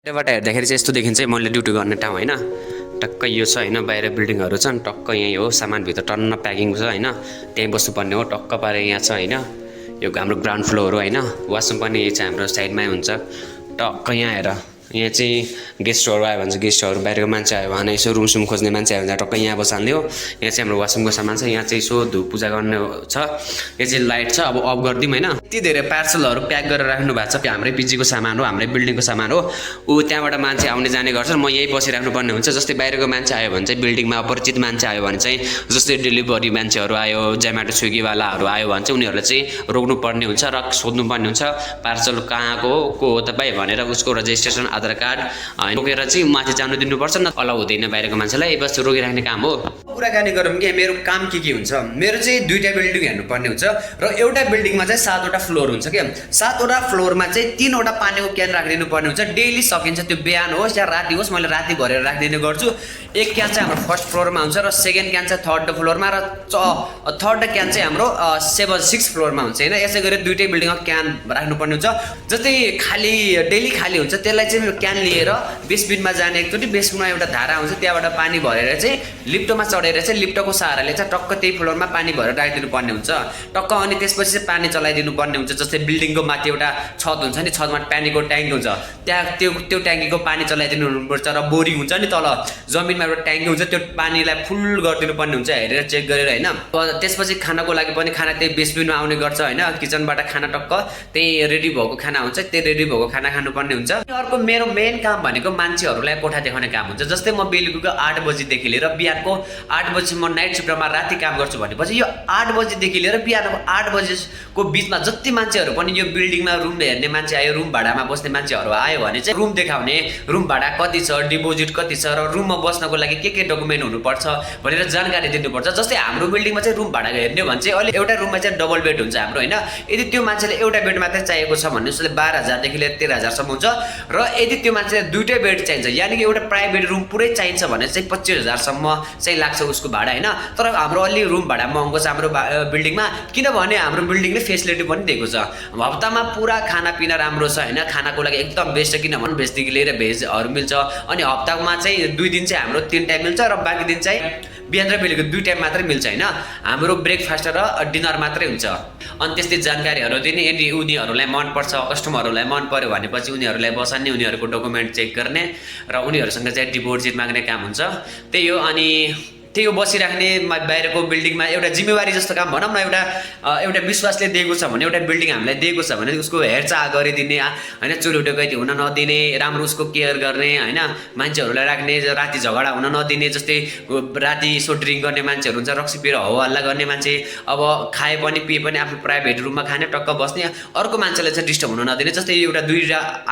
यहाँबाट हेर्दाखेरि चाहिँ यस्तो देखिन्छ मैले ड्युटी गर्ने ठाउँ होइन। टक्क यो छ होइन, बाहिर बिल्डिङहरू छन्, टक्क यहीँ हो, सामानभित्र टन्न प्याकिङ छ होइन, त्यहीँ बस्नुपर्ने हो। टक्क पारेर यहाँ छ होइन, यो हाम्रो ग्राउन्ड फ्लोर हो होइन। वासरुम पनि यही चाहिँ हाम्रो साइडमै हुन्छ। टक्क यहाँ हेर, यहाँ चाहिँ गेस्टहरू आयो भने चाहिँ गेस्टहरू, बाहिरको मान्छे आयो भने यसो रुमसुम खोज्ने मान्छे आयो भने टक्क यहाँ बसाल्ने हो। यहाँ चाहिँ हाम्रो वासरुमको सामान छ, यहाँ चाहिँ यसो धुप पूजा गर्ने छ। यो चाहिँ लाइट छ, अब अफ गरिदिउँ होइन। यति धेरै पार्सलहरू प्याक गरेर राख्नु भएको छ, हाम्रै पिजीको सामान हो, हाम्रै बिल्डिङको सामान हो। ऊ त्यहाँबाट मान्छे आउने जाने गर्छ, म यहीँ बसिराख्नु पर्ने हुन्छ। जस्तै बाहिरको मान्छे आयो भने चाहिँ बिल्डिङमा अपरिचित मान्छे आयो भने चाहिँ, जस्तै डेलिभरी मान्छेहरू आयो, जोमेटो स्विगीवालाहरू आयो भने चाहिँ उनीहरूलाई चाहिँ रोक्नु पर्ने हुन्छ र सोध्नु पर्ने हुन्छ पार्सल कहाँको हो, को हो तपाईँ भनेर। उसको रेजिस्ट्रेसन, आधार कार्ड रोकेर चाहिँ माथि जानु दिनुपर्छ, न अलाउ हुँदैन बाहिरको मान्छेलाई, बस रोकिराख्ने काम हो। कुराकानी गरौँ कि मेरो काम के हुन्छ। मेरो चाहिँ दुईवटा बिल्डिङ हेर्नुपर्ने हुन्छ र एउटा बिल्डिङमा चाहिँ 7वटा फ्लोर हुन्छ क्या। 7वटा फ्लोरमा चाहिँ 3वटा पानीको क्यान राखिदिनु पर्ने हुन्छ। डेली सकिन्छ, त्यो बिहान होस् या राति होस्, मैले राति भरेर राखिदिने गर्छु। एक क्यान चाहिँ हाम्रो फर्स्ट फ्लोरमा हुन्छ र सेकेन्ड क्यान चाहिँ थर्ड फ्लोरमा र थर्ड क्यान चाहिँ हाम्रो 6 फ्लोरमा हुन्छ होइन। यसै गरी दुईटै बिल्डिङमा क्यान राख्नुपर्ने हुन्छ। जस्तै खाली डेली खाली हुन्छ, त्यसलाई चाहिँ क्यान लिएर बेसमेन्टमा जाने, एकचोटि बेसमेन्टमा एउटा धारा हुन्छ, त्यहाँबाट पानी भरेर चाहिँ लिफ्टमा चढेर चाहिँ लिफ्टको सहाराले चाहिँ टक्क त्यही फ्लोरमा पानी भरेर राखिदिनु पर्ने हुन्छ टक्क। अनि त्यसपछि चाहिँ पानी चलाइदिनु पर्ने हुन्छ। जस्तै बिल्डिङको माथि एउटा छत हुन्छ नि, छतमा पानीको ट्याङ्की हुन्छ, त्यहाँ त्यो ट्याङ्कीको पानी चलाइदिनु हुनुपर्छ। र बोरिङ हुन्छ नि, तल जमिनमा एउटा ट्याङ्की हुन्छ, त्यो पानीलाई फुल गरिदिनु पर्ने हुन्छ, हेरेर चेक गरेर होइन। त्यसपछि खानाको लागि पनि खाना त्यही बेसमेन्टमा आउने गर्छ होइन। किचनबाट खाना टक्क त्यही रेडी भएको खाना हुन्छ, त्यही रेडी भएको खाना खानुपर्ने हुन्छ। अर्को मेरो मेन काम भनेको मान्छेहरूलाई कोठा देखाउने काम हुन्छ। जस्तै म बेलुकीको 8 बजीदेखि लिएर बिहानको 8 बजीसम्म नाइट सिफ्टमा राति काम गर्छु भनेपछि यो 8 बजीदेखि लिएर बिहानको 8 बजीको बिचमा जति मान्छेहरू पनि यो बिल्डिङमा रुम हेर्ने मान्छे आयो, रुम भाडामा बस्ने मान्छेहरू आयो भने चाहिँ रुम देखाउने, रुम भाडा कति छ, डिपोजिट कति छ, र रुममा बस्नको लागि के डकुमेन्ट हुनुपर्छ भनेर जानकारी दिनुपर्छ। जस्तै हाम्रो बिल्डिङमा चाहिँ रुम भाडा हेर्ने भने चाहिँ अहिले एउटा रुममा चाहिँ डबल बेड हुन्छ हाम्रो होइन। यदि त्यो मान्छेले एउटा बेड मात्रै चाहिएको छ भने उसले 12,000 देखि लिएर 13,000सम्म हुन्छ। र यदि त्यो मान्छेले दुईटै बेड चाहिन्छ, यानि कि एउटा प्राइभेट रुम पुरै चाहिन्छ भने चाहिँ 25,000सम्म चाहिँ लाग्छ उसको भाडा होइन। तर हाम्रो अलि रुम भाडा महँगो छ हाम्रो बिल्डिङमा, किनभने हाम्रो बिल्डिङले फेसिलिटी पनि दिएको छ। हप्तामा पुरा खानापिना राम्रो छ होइन, खानाको लागि एकदम बेस्ट छ, किनभने भेजदेखि लिएर भेजहरू मिल्छ। अनि हप्तामा चाहिँ 2 दिन चाहिँ हाम्रो 3 टाइम मिल्छ र बाँकी दिन चाहिँ बिहान र बेलुका 2 टाइम मात्रै मिल्छ होइन। हाम्रो ब्रेकफास्ट र डिनर मात्रै हुन्छ। अनि त्यस्तै जानकारीहरू दिने, यदि उनीहरूलाई मनपर्छ, कस्टमरहरूलाई मन पर्यो भनेपछि उनीहरूलाई बसाल्ने, उनीहरूको डकुमेन्ट चेक गर्ने र उनीहरूसँग चाहिँ डिपोजिट माग्ने काम हुन्छ। त्यही हो। अनि त्यही हो, बसिराख्ने बाहिरको बिल्डिङमा एउटा जिम्मेवारी जस्तो काम भनौँ न। एउटा विश्वासले दिएको छ भने, एउटा बिल्डिङ हामीलाई दिएको छ भने उसको हेरचाह गरिदिने होइन, चोरी डकैती हुन नदिने, राम्रो उसको केयर गर्ने होइन, मान्छेहरूलाई राख्ने, राति झगडा हुन नदिने। जस्तै राति यसो ड्रिङ्क गर्ने मान्छेहरू हुन्छ, रक्सी पिएर हल्ला गर्ने मान्छे, अब खाए पनि पिए पनि आफ्नो प्राइभेट रुममा खाने, टक्क बस्ने, अर्को मान्छेलाई चाहिँ डिस्टर्ब हुन नदिने। जस्तै एउटा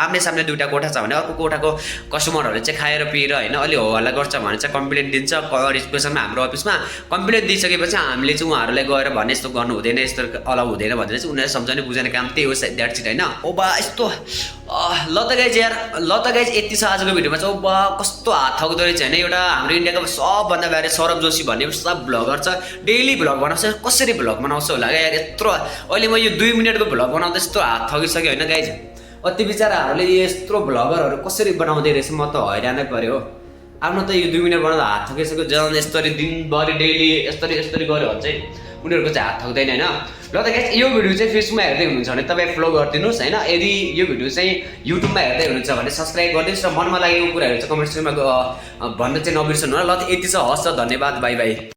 आम्ने सामने 2टा कोठा छ भने अर्को कोठाको कस्टमरहरूले चाहिँ खाएर पिएर होइन अलि हल्ला गर्छ भने चाहिँ कम्प्लेन दिन्छ। हाम्रो अफिसमा कम्प्लेन दिइसकेपछि हामीले चाहिँ उहाँहरूलाई गएर भने यस्तो गर्नु हुँदैन, यस्तो अलाउ हुँदैन भनेर चाहिँ उनीहरूले सम्झाउने बुझाउने काम त्यही हो। द्याट्स इट होइन। ओ बा यस्तो ल त गाइज यार, ल त गाइज यति छ आजको भिडियोमा चाहिँ। ओ बा कस्तो हात थाक्दो रहेछ होइन। एउटा हाम्रो इन्डियाको सबभन्दा बाहिर सौरभ जोशी भन्ने सब भ्लगर छ, डेली भ्लग बनाउँछ। कसरी भ्लग बनाउँछ होला क्या यार यत्रो। अहिले म यो 2 मिनटको भ्लग बनाउँदा यस्तो हात थकिसक्यो होइन गाइज। अति बिचराहरूले यत्रो भ्लगरहरू कसरी बनाउँदै रहेछ, म त हैरानै पऱ्यो हो। आफ्नो त यो 2 मिनट बनाउँदा हात थकिसक्यो। जन यसरी दिनभरि डेली यसरी गऱ्यो भने चाहिँ उनीहरूको चाहिँ हात थक्दैन होइन। ल त गाइस, यो भिडियो चाहिँ फेसबुकमा हेर्दै हुनुहुन्छ भने तपाईँ फलो गरिदिनुहोस् होइन। यदि यो भिडियो चाहिँ युट्युबमा हेर्दै हुनुहुन्छ भने सब्सक्राइब गरिदिनुहोस् र मनमा लागेको कुराहरू चाहिँ कमेन्ट सेक्सनमा भन्न चाहिँ नबिर्सनु होला। ल त यति छ, हस् त, धन्यवाद, बाई बाई।